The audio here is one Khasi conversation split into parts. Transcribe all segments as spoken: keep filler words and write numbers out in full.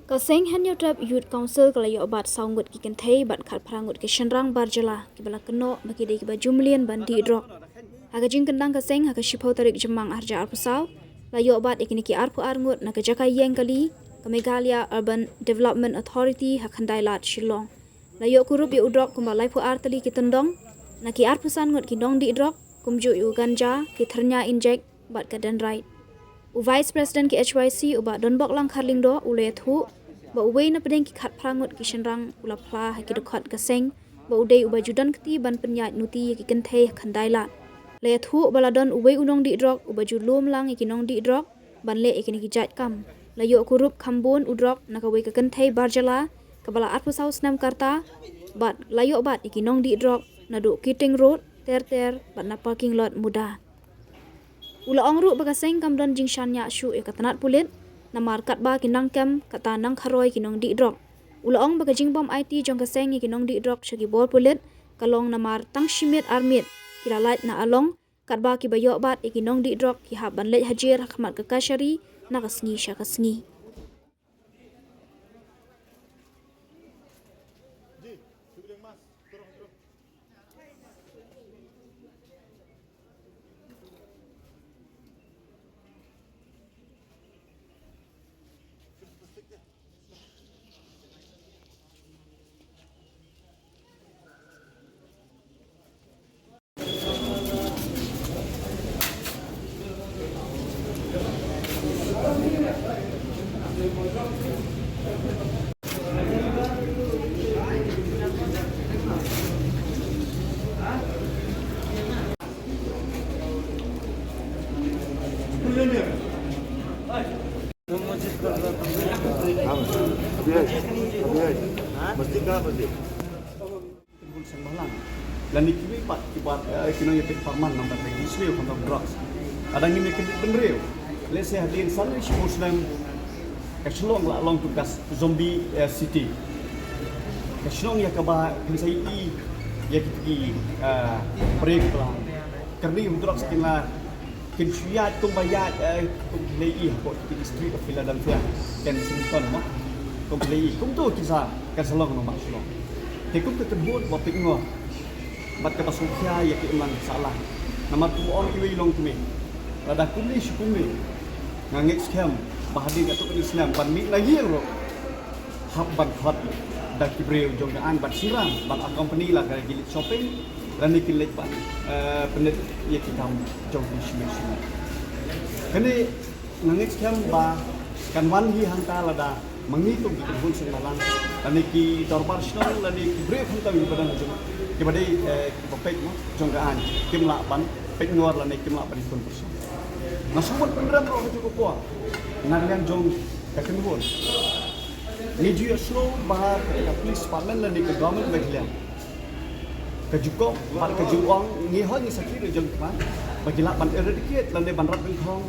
Ka seng Hynñiewtrep Youth Council ka la ïoh bat saw ngut ki kynthei bad khatphra ngut ki shynrang bar jylla kiba la kynnoh ba ki dei kiba ju mlien ban dih drok. Ha ka jingkyndang ka seng ha ka shiphew tarik Jymmang arhajar arphew saw, la ïoh bat ïa kine ki arphew ar ngut na ka jaka ïeng kali ka Meghalaya Urban Development Authority ha Khyndailad, Shillong. La ïoh kurup ïa u drok kumba laiphew ar tylli ki tyndong. Na ki arphew san ngut ki nongdih drok, kumjuh ïa u ganja, ki thyrnia injek bad ka dendrite. U Vice President ka H Y C, u Bah Donboklang Kharlyngdoh, u la ïathuh ba uwei na pdeng ki khatphra ngut ki shynrang u la phla ha ki dkhot ka seng ba u dei uba ju don kti ban pynïaid nuti ïa ki kynthei ha Khyndailad. La ïathuh ba la don uwei u nongdih drok uba ju lum lang ïa ki nongdih drok ban leh ïa kine ki jait kam. La ïoh kurup kham bun u drok na kawei ka kynthei bar jylla kaba la arphew saw snem ka rta, bad la ïoh bat ïa ki nongdih drok naduh Keating Road, ter ter bad na parking lot Muda. U la ong ruh ba ka seng kam don jingshaniah shuh ïa ka tnat pulit, namar katba ki nang kem kata nang kharoi ki nongdih drok. U la ong ba ka jingbym aiti jong ka seng ïa ki nongdih drok sha ki bor pulit ka long namar tang shi miet ar miet ki la lait na along, katba kiba ïoh bat ïa ki nongdih drok ki hap ban leit hajir ha khmat ka kashari na ka sngi sha ka sngi. Kynhun seng bhalang lane kiwei pat kiba, eh, ki nongïapeit pharman namar ba ki sniew khamtam drugs. Lada ngim ïa kyndit bynriew, lehse hadien san ne shiphew snem ka shnong la long kum ka zombie, eh, city. Ka shnong ïa kaba phin sa ïohi ïa ki, eh, briew ba la kyrni drugs kin la Kin shu ïaid kumba ïaid, eh, kum ki la ïohi hapoh ki street of Philadelphia, Kensington mo. Kum ki la ïohi kumto ki sa, kan sa long noh ba shu long. Te kum ka kynhun ba pynngor bad kaba sngewkhia ïa ki imlang sahlang. Namar kumba ong iwei i longkmie, lada kumne shu kumne, nga ngeit skhem ba hadien katto katne snem ban mih na ïing ruh hap ban khot da ki briew jong ka aiñ bad shynrang ban accompany la ka ki leit shopping lane ki leit ban, eh, pynleit ïa ki kam jong ki shimit shimit. Kane nga ngeit skhem ba kan wan hi hangta lada ma ngi kum ki kynhun seng bhalang lane ki dorbar shnong lane ki briew khamtam kiba dang jong kiba dei, eh, kiba peit mo jong ka aiñ kim lah ban pynngor lane kim lah ban ïakhun pyrshah. Nga sngewbha pynrem ruh ha kajuh ka por na ka liang jong ka kynhun. Ngi ju ïohsngew ba ka police department lane ka government Meghalaya ka ju kop bad ka ju ong, ngi hoi ngi sakhi ruh jong ka ba ki lah ban eradicate lane ban rat dyngkhong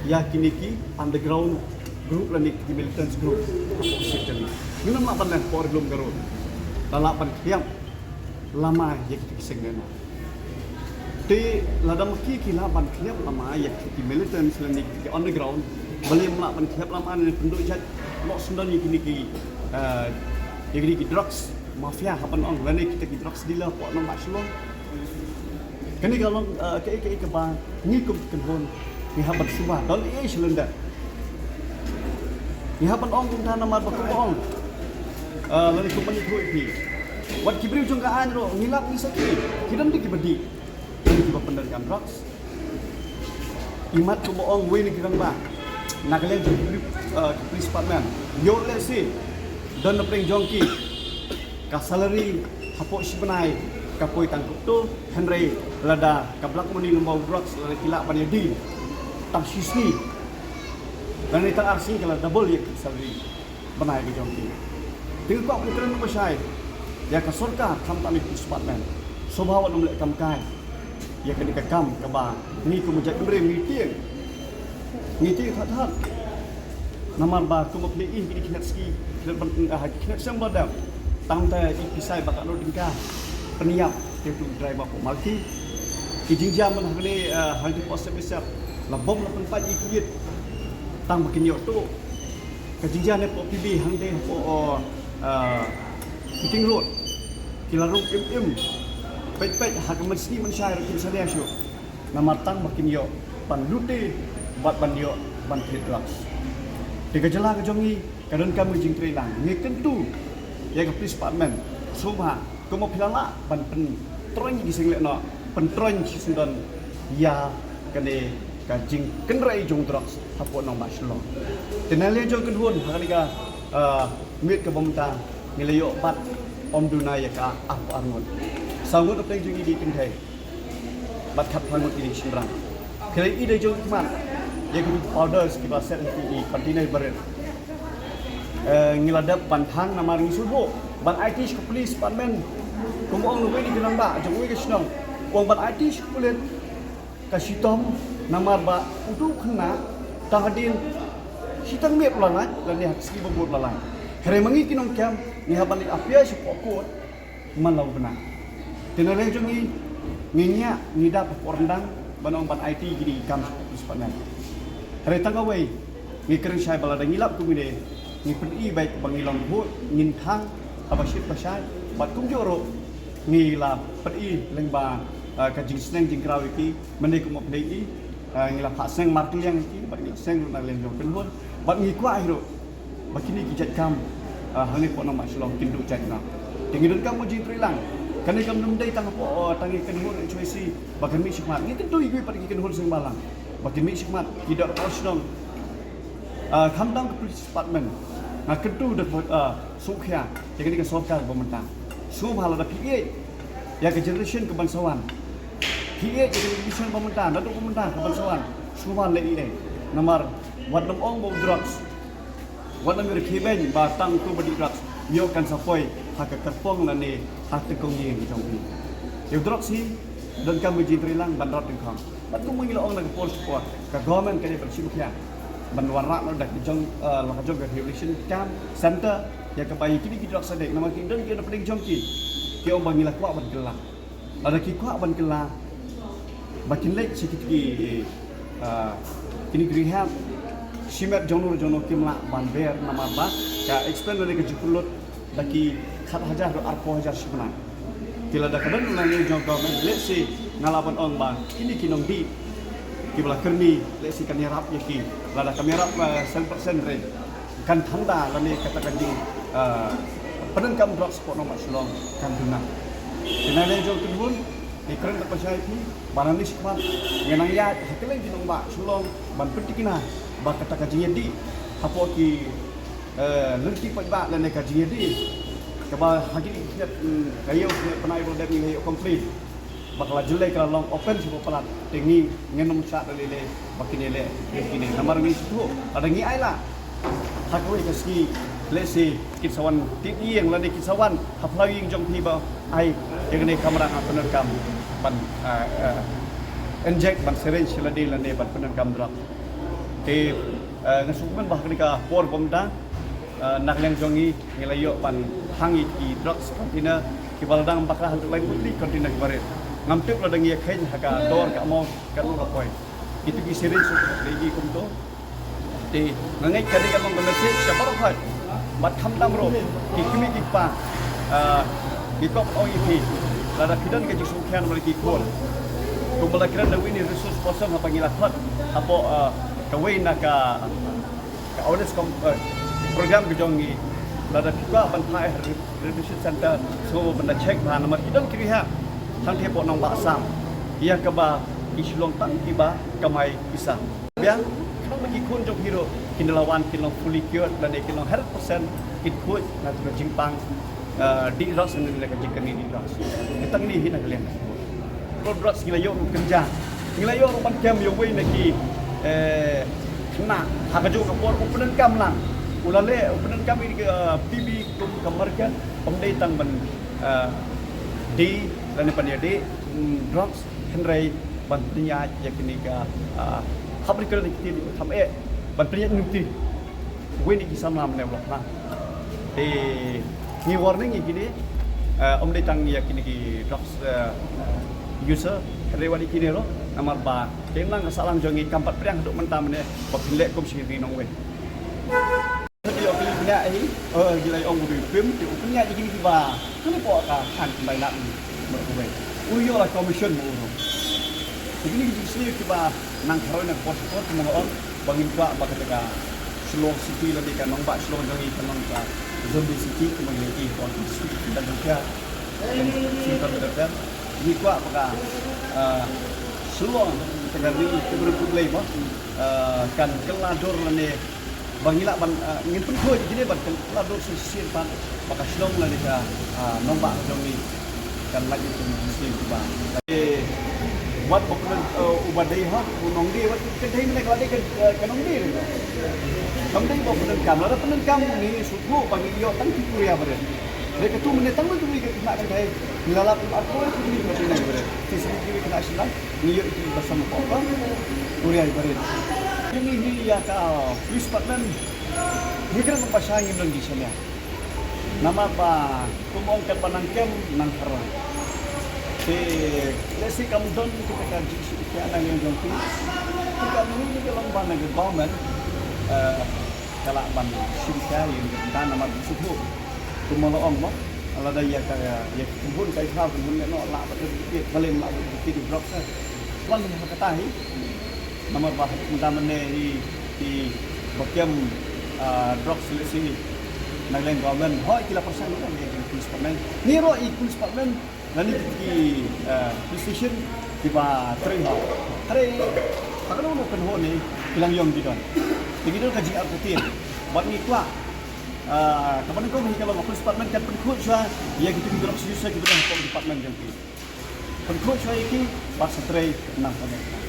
ïa kine ki underground group lane ki militants group hapoh state jong ngi. Ngim lah ban leh hapoh ri lum ka road. La lah ban khlieh lama ïa kito ki seng neno. Te lada ma ki ki lah ban khlieh lama ïa ki militants lane ki underground, balei ym lah ban khlieh lama ne pynduh jait noh syndon ïa kine ki, eh, ïa kine ki drugs mafia haba ong lane kita ki drugs dealer hapoh nongbah Shillong. Kane ka long, eh, kaei kaei kaba ngi kum ki kynhun ngi hap ban suba don ei ei shalyndet. Ngi hap ban ong kumta namar ba kumba ong, eh, lane kumba ngi ïathuh ïa phi, wat ki briew jong ka aiñ ruh ngi lap ngi sakhi, ki don de kiba dih, ki don kiba pyndonkam drugs. Imat kumba ong uwei na ki rangbah na ka liang jong ki, eh, ki police department, ïoh lehse don na pdeng jong ki ka salary hapoh shi bnai ka poi tang kumto, hynrei lada ka black money lyngba u drugs lada ki lah ban ïa deal tang shi sngi lane tang ar sngi ka la double ïa ka salary bnai ka jong ki. Te nga kwah ban kren ba shai ïa ka sorkar khamtam ïa ka police department, sngewbha wat nym leh kam kai ïa kane ka kam kaba ngi kum u jaitbynriew ngi tieng, ngi tieng thad thad. Namar ba kumba phi ïohi kine ki khynnah ski, khynnah ban, ah, khynnah seng ba dep tang te i pisa ba ka lut ka pynïap te tu driver ko malki. Ki jingjia man hangne, ah, hangne post office la bom la pynpait ïa ki ïit tang ba kin ïoh tu. Ka jingjia ne po P B hangte po o Piting Road. Ki la rung im im. Peit peit ha ka mynsngi mynshai ruh kim salia shuh. Namar tang ba kin ïoh ban lute bad ban ïoh ban thied drugs. Te ka jylla ka jong ngi ka donkam ka jingtrei lang. Ngi kyntu ïa ka police department. Sngewbha kumba phi la lah ban pyntroiñ ki seng lehnoh, pyntroiñ shi syndon ïa kane ka jingkynrei jong drugs hapoh nongbah Shillong. Te na liang jong kynhun ha kane ka miet kaba mynta ngi la ïoh bat ym duna ïa ka arphew ar ngut. Saw ngut hapdeng jong ngi ki kynthei bad khatphra ngut ki shynrang. Phi la ïohi da jong ki khmat ïa ki powders kiba set ha ki container barit. Ngi la dep ban thang namar ngi sngewthuh ban aiti sha ka police department. Kumba ong uwei na ki rangbah jong uwei ka shnong, u ong ban aiti sha ka police ka shitom namar ba utu u khynnah tang hadien shiteng miet u la lait lane ha ka sngi ba bud u la lait. Hynrei ma ngi ki nongkem ngi hap ban leit appear shapoh court man la u bnai. Te na liang jong ngi ngi ngiah ngi dap hapoh ryndang ban ong ban aiti kine ki kam shapoh police department. Hynrei tang kawei ngi kren shai ba lada ngi lap kumne ngi pyni beit ba ngi long khuid ngin thang haba shit ba shai bad kumjuh ruh ngi la pyni lyngba ka jingsneng jingkraw ïa ki. Mynne kumba phi la ïohi ngi la phah sneng markylliang ïa ki bad ngi la sneng ruh na liang jong kynhun bad ngi kwah hi ruh ba kine ki jait kam hangne hapoh nongbah Shillong kin duh jait noh. Te ngi donkam ka jingtrei lang. Kane kam dei tang hapoh tang ïa kynhun H Y C ba kan mih shakhmat. Ngi kyntu ïa kiwei pat ki kynhun seng bhalang ba kin mih shakhmat, ki dorbar shnong, khamtam ka police department. Nga kyntu da ka sngewkhia ïa kane ka sorkar ba mynta. Sngewbha lada phi ïeit ïa ka generation kaban sa wan, phi ïeit ïa ka generation ba mynta, naduh ba mynta kaban sa wan, sngewbha leh ïeit. Namar wat nym ong ba u drugs, wat nym ïoh rkhie beiñ ba tang uto ba dih drugs ïoh kan sa poi ha ka kyrpong lane ha ka kongïing jong phi. Ïa u drugs hi donkam ka jingtrei lang ban rat dyngkhong. Bad kumba ngi la ong na ka por sha ka por, ka government ka dei ban shim khia ban wanrah noh da ka jong la ka jong ka rehabilitation camp center ïa kaba ïa kine ki drugs addict namar ki don ki na pdeng jong ki. Ki ong ba ngi la kwah ban kylla. Lada ki kwah ban kylla ba kin leit sha kine ki kine ki rehab. Shimet jong no jong no kim lah ban ber namar ba ka expense lane ka jingpynlut da ki khat hajar haduh arphew hajar shi bnai. Te lada ka don na liang jong government, let's say nga lah ban ong ba kine ki nongdih kiba la kyrni, let's say kan ïarap ïa ki, lada kam ïarap seven percent re kan thangta lane kata ka jing pyndonkam drugs hapoh nongbah Shillong kan duna. Te na liang jong kynhun ngi kren da ka shai phi ba nangne shakhmat ngi nang ïaid ha kylleng ki nongbah Shillong ban pynthikna ba kata ka jingïadih hapoh ki lynti paidbah lane ka jingïadih kaba ha kine ki khyndiat ka ïew khyndiat bnai ba la dep ngi la ïoh complain ba ka la jyllei ka la long open sha ba palat. Te ngi ngin ym shah da lei lei ba kine leh ïa kine namar ngi sngewthuh lada ngi ai la ha kawei ka sngi lehse kin sa wan tied ïing lane kin sa wan ha phyllaw ïing jong phi ba ai ïa kane kamra nga pyndonkam ban inject ban syringe lane lane ban pyndonkam drug. Te nga sngewkmen ba ha kane ka por ba mynta na ka liang jong ngi ngi la ïoh ban hang ïa ki drugs container kiba la dang bakla haduh laiphew tylli ki container kiba rit. Ngam tip lada ngi ïa kheiñ ha ka dor ka amount katno la poi. Kito ki syringe ruh ki kumto. Te nga ngeit kane ka long ka message sha baroh khoit bad khamtam ruh ki kmie ki kpa. Ngi kwah ban ong ïa phi lada phi don ka jingsngewkhia namar ki khun kumba la kren da uwei u resource person haba ngi la khot hapoh kawei na ka ka awareness program ka jong ngi. Lada phi kwah ban phah ha rehabilitation center sngewbha ban da check bha namar ki don ki rehab hangtei hapoh nongbah Assam ïa kaba ki shu long tang kiba kamai pisa. Biang khnang ba ki khun jong phi ruh kin da la wan kin long fully cured lane kin long hundred percent kin khuid na ka jingpang dih drugs lane ka jingkyrni dih drugs. Ka tang kine hi na ka liang ka sngewbha. Drugs ngi la ïoh ruh kynja ngi la ïoh ruh ban kem ïa uwei na ki khynnah ha kajuh ka por u pyndonkam lang. U la leh u pyndonkam ïa ka P B kum ka market ym dei tang ban dih lane ban ïadih drugs hynrei ban pynïaid ïa kine ka hap ri kren ïa kine kham eh ban pynïaid nukti. Uwei na ki samla mynne u la khnang. Te ngi warning ïa kine ym dei tang ïa kine ki drugs user hynrei wat ïa kine ruh namar ba ka imlang ka sahlang jong ngi kam pat pdiang haduh mynta mynne ba phin leh kum shi ri nongwei. Hi, eh, ki la ong u dei u Pim, te u pynïaid ïa kine kiba hangne hapoh ka than khyndai lad, marwei. U ïoh la commission mo u rong. Te kine ki jingsniew kiba nang kharoi na ka por sha ka por, kumba nga ong, ba ngin kwah ba kata ka Shillong City lane ka nongbah Shillong jong ngi kan long ka zombie city, kumba ngi la ïohi ha ka Constitution ka jong ka, ka Constitution ka jong ka. Ngi kwah ba ka, eh, Shillong, kata ka ri, kata ka ri Phublei mo, eh, kan kylla dur lane ba ngi lah ban, ah, ngin pynkhuid ïa kine ban kylla dur shisien pat ba ka Shillong lane ka, ah, nongbah jong ngi kan lait ïa ki Muslim kiba. Eh, wat ba pynlong, eh, uba dei hok u nongdie, wat ka dei mynne ka la dei ka, eh, ka nongdie. Kam dei ba pyndonkam, lada pyndonkam ngi sngewthuh ba ngi ïoh tang ki Korea barit. Dei katu mynne tang mynta ka khynnah kynthei ngi la lap arphew ki khynnah barit. Te sngewthuh ki khynnah shnong. Ngi ïoh ïa ki ba sam ko ba Korea barit. Ngi hi ïa ka police department. Ngi kren ba sha ngi nang di sha nia. Namar ba kum ong kat ba nang kem nang kharoi. Te lehse kam don kita ka jingshitia na liang jong ki. Te ka ngi ni ka long ba na ka government, eh, ka lah ban shitia ïa ka bynta namar ba shu kumba la ong mo. Lada ïa ka, ïa ka bun ka ïa ka bun ne no lah ba dei ki balei lah ba dei ki drugs. Wan ha kata hi. Namar ba mynta mynne hi, hi ba kem, ah, drugs lehse na liang government. Hooid ki la pyrshang ïa ki police department. Ngi ruh i police department lane ki, ah, police station kiba trei hok. Trei ha kano kano kynhun ne ki la ïong ki don. Te ki don ka jingartatien. Bad ngi kwah, ah, kaba nyngkong hi ka long ka police department kan pynkhuid shuwa ïa kito ki drugs user kiba don hapoh department jong ki. Pynkhuid shuwa ïa ki bad sa trei nang pynlong.